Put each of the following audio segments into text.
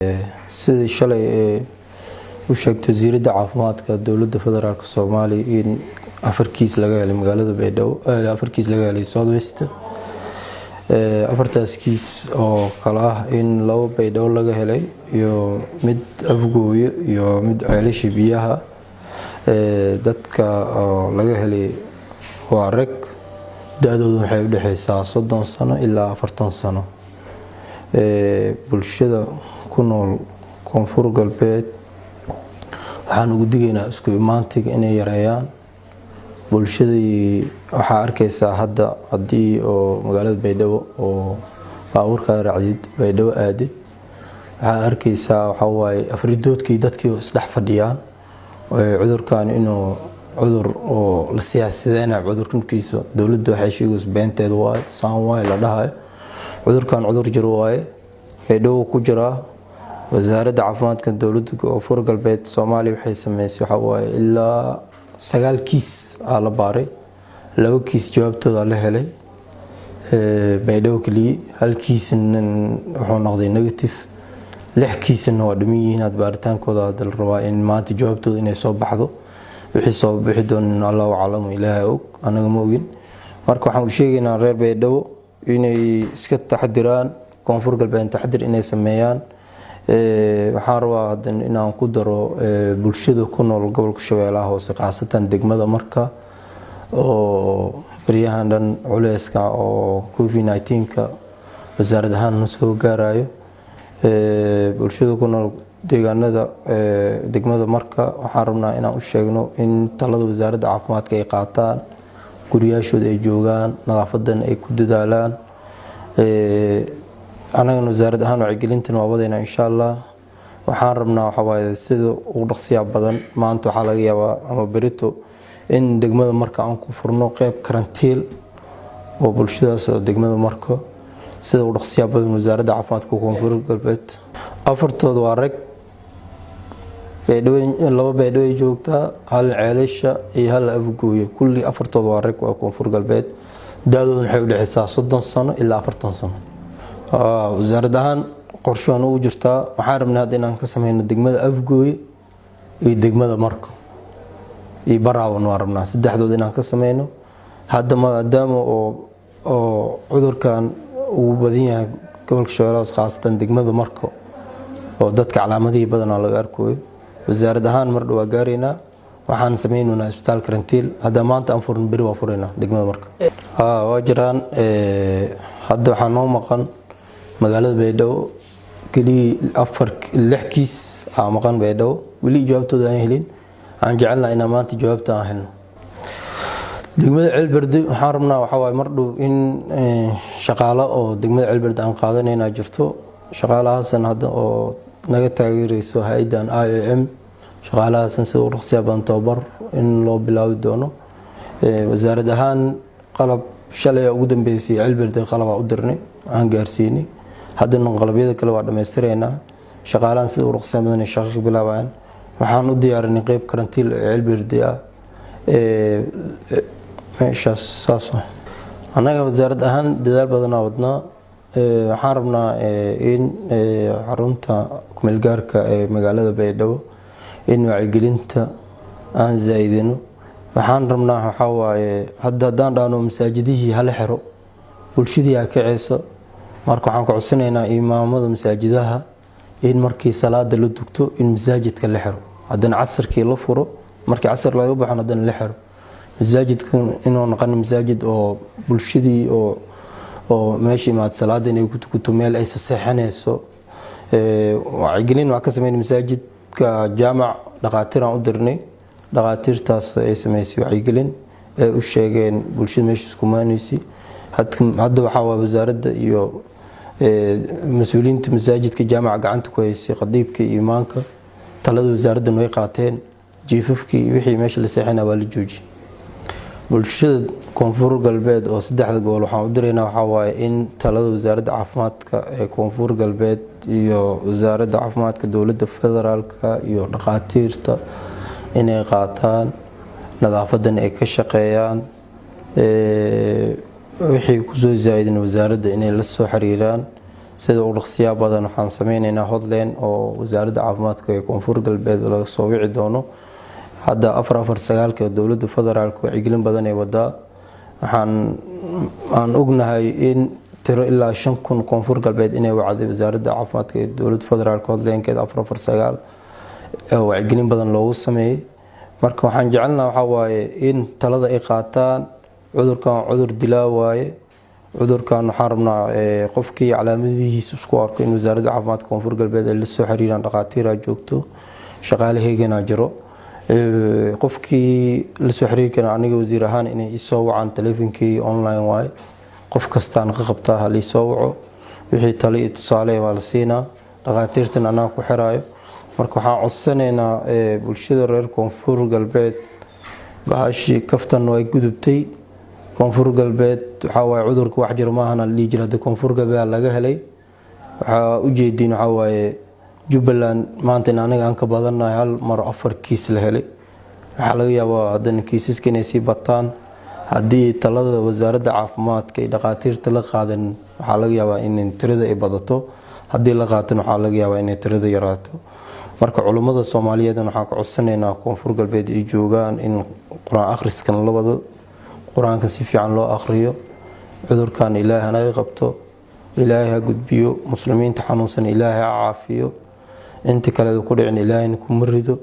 Sidii shalay ee u sheegtay wasiiradda caafimaadka Dowladda Federaalk Soomaaliya in afar kiis laga helay magaalada Baydhabo, afar kiis laga helay South West. Afartaas kiis oo kale ah in labo Baydhabo laga helay iyo mid Afgooye iyo mid Ceelasha Biyaha. Dadka oo laga helay waa rag, da-doodu waxay udhexeysaa 30 sano ilaa 40 sano. Bulshada ku nool Koonfur Galbeed waxaan ugu digaynaa isku imaantiga inay yareeyaan. Bulshadii waxaa arkeysaa hadda haddii oo magaalada Baydhabo oo baabuurkaa raacdid, Baydhabo aadid, waxaa arkeysaa waxawaaye afridoodkii dadkii isdhex fadhiyaan. Cudurkan inuu cudur oo la siyaasadeynayo, cudurkiisa dowladda waxay sheegaysa beenteed waaye, saan waaye la dhahayo. Cudurkan cudur jiro waaye, Baydhabo ku jiraa. Wasaaradda caafimaadka Dowladda Koonfur Galbeed Soomaaliya waxay sameysay waxawaaye ilaa sagaal kiis aa la baaray, laba kiis jawaabtooda la helay Baydhabo keliya, hal kiisna wuxuu noqday negative, lix kiisna waa dhiman yihiin. Had baaritaankooda hadda la rabaa in maanta jawaabtooda inay soo baxdo. Wixii soo bixi doonin Allahu aclamu, Ilaaha og, anaga ma ogin. Marka waxaan u sheegaynaa reer Baydhabo inay iska taxadiraan, Koonfur Galbeed taxadir inay sameeyaan. Waxaan rabaa hadan inaan ku daro bulshada ku nool gobolka Shabeellaha Hoose, khaasatan degmada Marka, oo baryahan dhan culeyska oo COVID-19-ka wasaarad ahaan soo gaarayo. Bulshada ku nool deegaanada degmada Marka waxaan rabnaa inaan u sheegno in talada wasaaradda caafimaadka ay qaataan, guriyaashooda ay joogaan, nadaafadan ay ku dadaalaan. Anagana wasaarad ahaan wacyigelintan waa wadaynaa, insha Allah. Waxaan rabnaa waxawaaye sida ugu dhaqsiyaa badan, maanta waxaa laga yaabaa ama berito, in degmada Marka aan ku furno qeyb karantiil oo bulshadaas degmada Marka sida ugu dhaqsiyaa badan. Wasaaradda caafimaadka Koonfur Galbeed, afartooda waa rag. Baydhabo, laba Baydhabo ay joogtaa, hal Ceelasha iyo hal Afgooye. Kulli afartooda waa rag, waa Koonfur Galbeed. Da-dooda waxay udhexeysaa 30 sano ilaa 40 sano. Wasaarad ahaan qorshe waan ugu jirtaa. Waxaan rabnay hadda inaan ka sameyno degmada Afgooye iyo degmada Marko iyo Baraawan. Waan rabnaa saddexdood inaan ka sameyno hadda, maadaama oo cudurkan uu badan yahay gobolka Shabeellaha Hoose, khaasatan degmada Marko, oo dadka calaamadihii badanaa laga arkayo. Wasaarad ahaan mar dhow waa gaaraynaa. Waxaan sameynaynaa isbitaal karantiil. Hadda maanta aan furin, beri waa furaynaa degmada Marka. Waa jiraan. Hadda waxaa noo maqan magaalada Baydhabo keliya afar, lix kiis aa maqan Baydhabo, weli jawaabtooda aan helin. Aan jecelnaha inaan maanta jawaabta aan helno. Degmada Ceelberde waxaan rabnaa waxaa waaye mar dhow in shaqaalo oo degmada Ceelberde aan qaadanayna jirto. Shaqaalahaasna hadda oo naga taageereyso hay-adan IOM. Shaqaalahaasna sida u dhaqsiya badan tababar in loo bilaabi doono. Wasaarad ahaan qalab shalay ugu dambeysay Ceelberde qalabaa u dirnay, aan gaarsiinay. Haddana qalabyada kale waa dhammaystireynaa. Shaqaalahan sida u dhaqsiya badan ay shaqo ka bilaabayaan. Waxaan u diyaarinay qeyb karantiil oo Ceelberde ah meeshaas. Saas annaga wasaarad ahaan dadaal badanaa wadnaa. Waxaan rabnaa in xarunta kumeelgaarka ee magaalada Baydhabo in wacyigelinta aan zaa-idino. Waxaan rabnaa waxaa waaye hadda haddaan dhahno masaajidihii hala xiro, bulshadii ha kaceyso. Marka waxaan ku codsanaynaa imaamada masaajidaha in markii salaada la dugto in masaajidka la xiro, haddana casarkii la furo, markii casar laga baxon haddana la xiro masaajidka, inuu noqon masaajid oo bulshadii oo meesha imaad salaada inay ku tukato, meel ay saseexanayso. Wacyigelin waa ka sameynay masaajidka jaamac. Dhaqaatiir aan u dirnay, dhaqaatiirtaas ay sameysay wacyigelin ay u sheegeen bulshada meesha isku imaanaysay. Hadda waxaa waa wasaaradda iyo mas-uuliyiinta masaajidka jaamaca gacanta ku haysay, khadiibka iyo imaanka, talada wasaaraddan way qaateen. Jiifafkii wixii meesha la seexana waa la joojiyay. Bulshada Koonfur Galbeed oo saddexda gobol waxaan u diraynaa waxaa waaye in talada Wasaaradda Caafimaadka ee Koonfur Galbeed iyo Wasaaradda Caafimaadka Dowladda Federaalka iyo dhaqaatiirta inay qaataan, nadaafadan ay ka shaqeeyaan, wixii kusoo zaa-idin wasaaradda inay la soo xiriiraan. Sida u dhaqsiyaa badan waxaan sameyneynaa hotline oo Wasaaradda Caafimaadka ee Koonfur Galbeed laga soo wici doono. Hadda 449-ka dowladda federaalka wacyigelin badan ay wadaa. Waxaan aan ognahay in tiro ilaa 5000 Koonfur Galbeed inay wacday Wasaaradda Caafimaadka ee dowladda federaalka hotline-keeda 449, wacyigelin badan loogu sameeyey. Marka waxaan jecelnaha waxaa waaye in talada ay qaataan. Cudurkan cudur dilaa waaye. Cudurkan waxaan rabnaa qofkii calaamadihiisa isku arko in Wasaaradda Caafimaadka Koonfur Galbeed ay la soo xiriiraan. Dhaqaatiiraa joogto, shaqaale heeganaa jiro. Qofkii la soo xiriiri kara, aniga wasiir ahaan inay isoo wacaan, taleefonkii online waaye, qof kastaan ka qabtaa, ha liisoo waco. Wixii talo iyo tusaale waa la siinaa, dhaqaatiirtan anaa ku xiraayo. Marka waxaan codsanaynaa bulshada reer Koonfur Galbeed, bahashii kaftan way gudubtay. Koonfur Galbeed waxaa waaye cudurka wax jiro maahana la dhihi jira, hadda Koonfur Galbeed laga helay. Waxaa ujeediin waxaa waaye Jubbaland maanta in aniga aan ka badannahay, hal mar afar kiis la helay. Waxaa laga yaabaa haddana kiisaska inay sii bataan haddii talada Wasaaradda Caafimaadka iyo dhaqaatiirta la qaadan. Waxaa laga yaabaa in tirada ay badato, haddii la qaatan waxaa laga yaabaa inay tirada yaraato. Marka culummada Soomaaliyeed waxaan ka codsanaynaa Koonfur Galbeed ay joogaan in qur-aan akhriskan la wado, qur-aanka si fiican loo akhriyo. Cudurkan Ilaahay hanaga qabto, Ilaahay ha gudbiyo. Muslimiinta xanuunsan Ilaahay ha caafiyo, inta kale ku dhicin Ilaahayna kuma rido.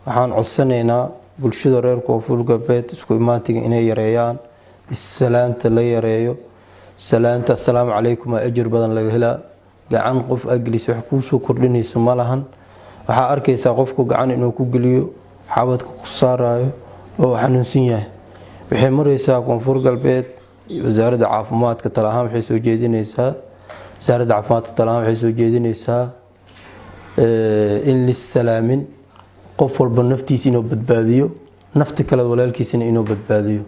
Waxaan codsanaynaa bulshada reer Koonfur Galbeed isku imaantiga inay yareeyaan, issalaanta la yareeyo. Salaanta "Assalaamu calaykum" aa ajir badan laga helaa. Gacan qof aglis wax kuusoo kordhinaysa ma lahan. Waxaa arkaysaa qofku gacan inuu ku geliyo, xabadka ku saarayo oo xanuunsan yahay. Waxay mareysaa Koonfur Galbeed, Wasaaradda Caafimaadka tala ahaan waxay soo jeedinaysaa, Wasaaradda Caafimaadka tala ahaan waxay soo jeedinaysaa in lissalaamin, qof walba naftiisa inuu badbaadiyo, nafta kale walaalkiisana inuu badbaadiyo.